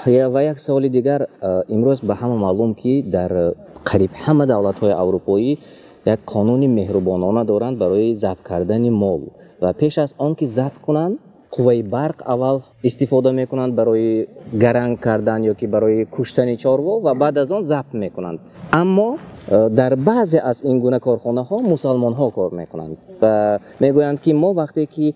Ва як саволи дигар. Имрӯз ба ҳама маълум, ки дар қариб ҳама давлатҳои аврупоӣ як қонуни меҳрубонона доранд барои забҳ кардани мол ва пеш аз он ки забҳ кунанд, қувваи барқ аввал истифода мекунанд барои гаранг кардан ё ки барои куштани чорво ва баъд аз он забҳ мекунанд. Аммо дар баъзе аз ин гуна корхонаҳо мусалмонҳо кор мекунанд ва мегӯянд, ки мо вақте ки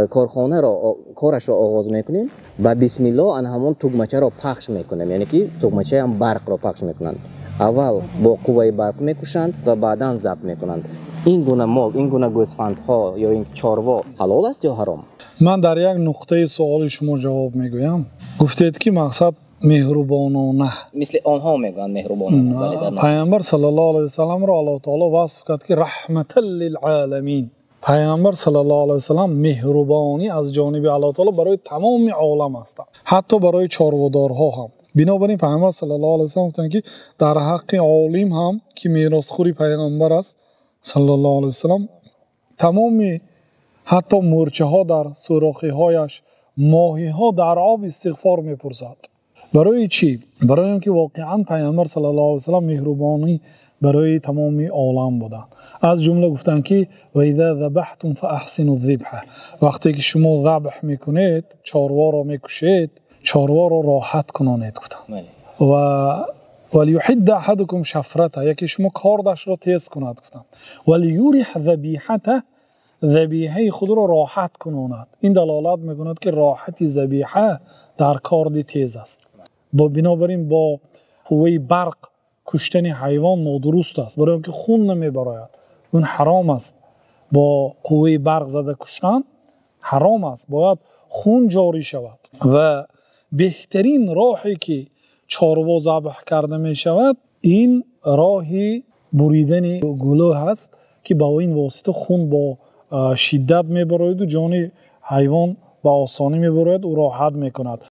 корхонаро корашро оғоз мекунем, ба бисмилло ан ҳамон тугмачаро пахш мекунем, яъне ки тугмачаи барқро пахш мекунанд. Аввал бо қувваи барқ мекушанд ва баъдан забҳ мекунанд. Ин гуна мол, ин гуна гӯсфандҳо ё ин чорво ҳалол аст ё ҳаром? Ман дар як нуқтаи суоли шумо ҷавоб мегӯям. Гуфтед, ки мақсад меҳрубонона. Мисли онҳо мегӯянд, меҳрубонона. Пайғамбар саллаллоҳу алайҳи васалламро Аллоҳ таоло васф кард, ки раҳматал лил-оламин. Пайғамбар саллаллоҳу алайҳи васаллам меҳрубонӣ аз ҷониби Аллоҳ таоло барои тамоми олам ҳастанд, ҳатто барои чорводорҳо ҳам. Бинобар ин Пайғамбар саллаллоҳу алайҳи васаллам гуфтанд, ки дар ҳаққи олим ҳам, ки меросхӯри пайғамбар аст саллаллоҳу алайҳи васаллам, тамоми ҳатто мӯрчаҳо дар сӯрохиҳояш, моҳиҳо дар об истиғфор мепурсад. Барои чӣ? Барои он ки воқеан Пайғамбар саллаллоҳу алайҳи васаллам меҳрубонӣ барои тамоми олам буданд. Аз ҷумла гуфтанд, ки ва иза забаҳтум фаахсину зибҳа, вақте ки шумо забҳ мекунед, чорворо мекушед, чорворо роҳат кунонед, гуфтанд. Ва валюҳидда аҳадукум шафрата, яке шумо кордашро тез кунад, гуфтанд. Валюриҳ забиҳата, забиҳаи худро роҳат кунонад. Ин далолат мекунад, ки роҳати забиҳа дар корди тез аст. Бинобар ин бо қувваи барқ куштани ҳайвон нодуруст аст, барои он ки хун намебарояд, он ҳаром аст. Бо қувваи барқ зада куштан ҳаром аст, бояд хун ҷорӣ шавад. Ва беҳтарин роҳе ки чорво забҳ карда мешавад, ин роҳи буридани гулӯ аст, ки ба ин восита хун бо шиддат мебарояд ва ҷони ҳайвон ба осонӣ мебарояд, ӯ роҳат мекунад.